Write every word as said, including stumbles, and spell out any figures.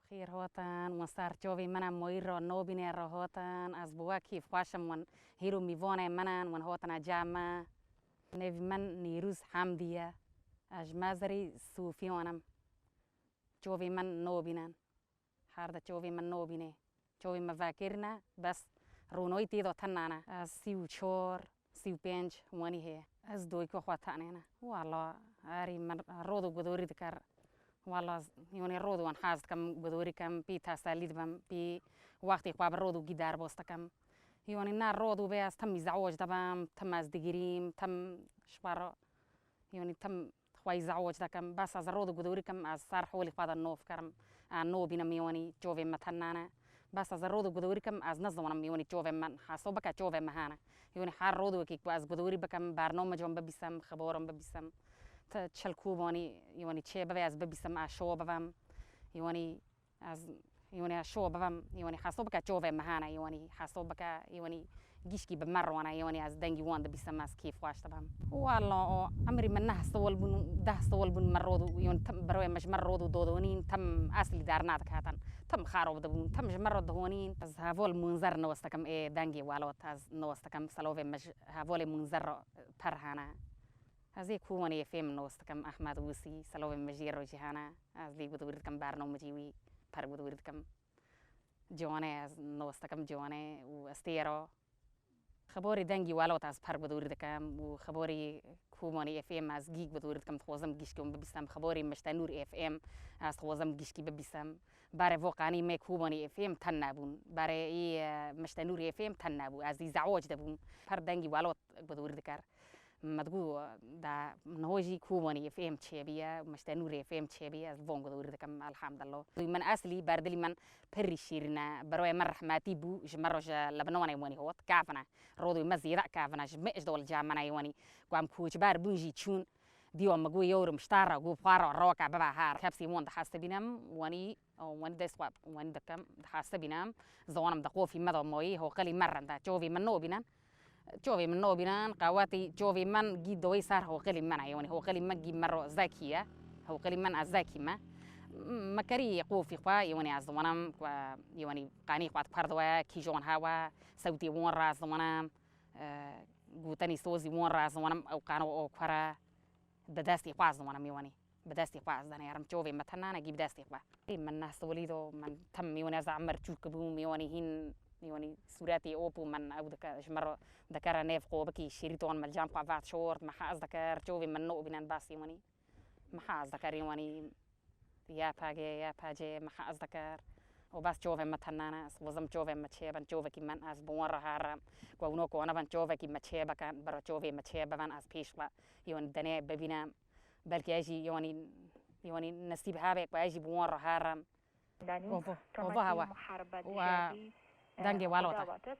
Xêr hatin, wan ser çavê min e, mayî re nabîne re hatin. Ez bi we kêfxweş im, wan hîro mîvanê min in, wan hatine cem me. Nêvî min Nîrûz Hemdî ye. Ez ji Mezirî Sofiyan im. Çavê min nabînin. Her de çavê min nabîne. Çavê min vekirine, bes ronayî tê de tenane. Ez sî û çar, sî û pênc wanî heye. Ez doyka xwe tenêne. Wala, herî min rod û gudorî dikir. Wala, yanî rod wan hez dikim, gudorî kim, pî tesellî dibim, pî wextê xwe bi rod û gî derbas dikim. Yanî ne rod û bê ez tim îzawac dibim, tim ez digirîm, tim ji ber, yanî tim xwe îzawac dikim. Bes ez rod û gudorî kim, ez ser holî xwe de nov kirim. E, nobînim, yanî çavê min tenane. Bes ez rod û gudorî kim, ez nizanim, yanî çavê min hesab bike çavê min hene. Yanî her rod wekî ku ez gudorî bikim, bernamecan bibîsim, xibaran bibîsim. Ti çil ku banî, yanî çê bibe ez bibîsim, ez şo bibim. Yanî ez, yanî ez şo bibim, yanî hesab bike çavê min hene, yanî hesab bike, yanî gişkî bi me re wane, yanî ez dengî wan dibîsim, ez kêfxweş dibim. Wala, o, emrî min neh sal bûn, deh sal bûn min rod û, yanî tim birayê min ji min rod û dodonîn, tim eslî dernediketin. Tim xerab dibûn, tim ji min re dihonîn. Ez heval Munzer newes dikim, ê dengê welat ez newes dikim, silavê min ji hevalê Munzer re pir hene. Ez ê Kuwanê F M newes dikim, Ehmed Wisî, silavê min jê re jî hene. Ez lê gudorî dikim, bernamecî wî pir gudorî dikim. Ciwanê ez newes dikim, Ciwanê û Estêra. Xebarê dengî welat ez pir gudorî dikim û xebarê Kuwanê F M ez gî gudorî dikim, dixwazim gişkî wan bibîsim. Xebarê Miştenûr F M ez dixwazim gişkî bibîsim. Berê vo qanî me Kuwanê F M ten nebûn. Berê î, e, Miştenûr F M ten nebû. Ez îzawac dibûm. Pir dengî welat gudorî dikir. Me digot, da niho jî Kubanî F M çêbîye, Miştenûrê F M çêbîye, ez li van gudorî dikim, elhamdulillah. Min eslî berdilî min pirî şîrîn e, birayê min rehmetî bû, ji min re ji Lebnanê wanî hot, kevin e. Rodê me zêde kevin e, ji me ji dol cem min e wanî. Ku em koçber bûn jî çûn, dîwa me got, yewrim ji te re, got, xwe re, roke bibe her. Kepsî wan dihesibînim, wanî, wanî dest xwe, wanî dikim, dihesibînim. Ziwanim di qofî me de mayî, hoqilî me rind e, çavê min nobînin. Çavê min nobînin, qewetî çavê min gî doyê ser hoqilî min e, yanî hoqilî min gî min ro zekî ye. Hoqilî min ez zekî me. Me kerî qofî xwe, yanî ez ziwanim ku, yanî qanî xwe dikar diwe, kîjon hewe, sewtê wan re ez ziwanim, e, gotinî sozî wan re ez ziwanim, ew qano o kure. Bi destê xwe ez ziwanim, yanî bi destê xwe ez dinêrim. Çavê me tenane gî bi destê xwe. Ê, min neh solî do, min tim, yanî ez emir çûk bûm, yanî hîn, yanî sûretê op û min ew dike, ji min re dikere nêv qobikî şîrîton, min cem xwe vet şort, me hez dikir, çavê min nobînin bes, yanî me hez dikir, yanî Y P G, Y P C, me hez dikir. Û bes çavê me tenane, ez xwazim çavê me çêbin, çavekî min ez bi wan re herim. Ku ew no ku nebin, çavekî me çêbikin, bira çavê me çêbibin, ez pêş xwe, yanî dinê bibînim. Belkî ez jî, yanî, yanî nesîb hebe ku ez jî bi wan re herim. Ova, ova hewa. Wa dengê welat e.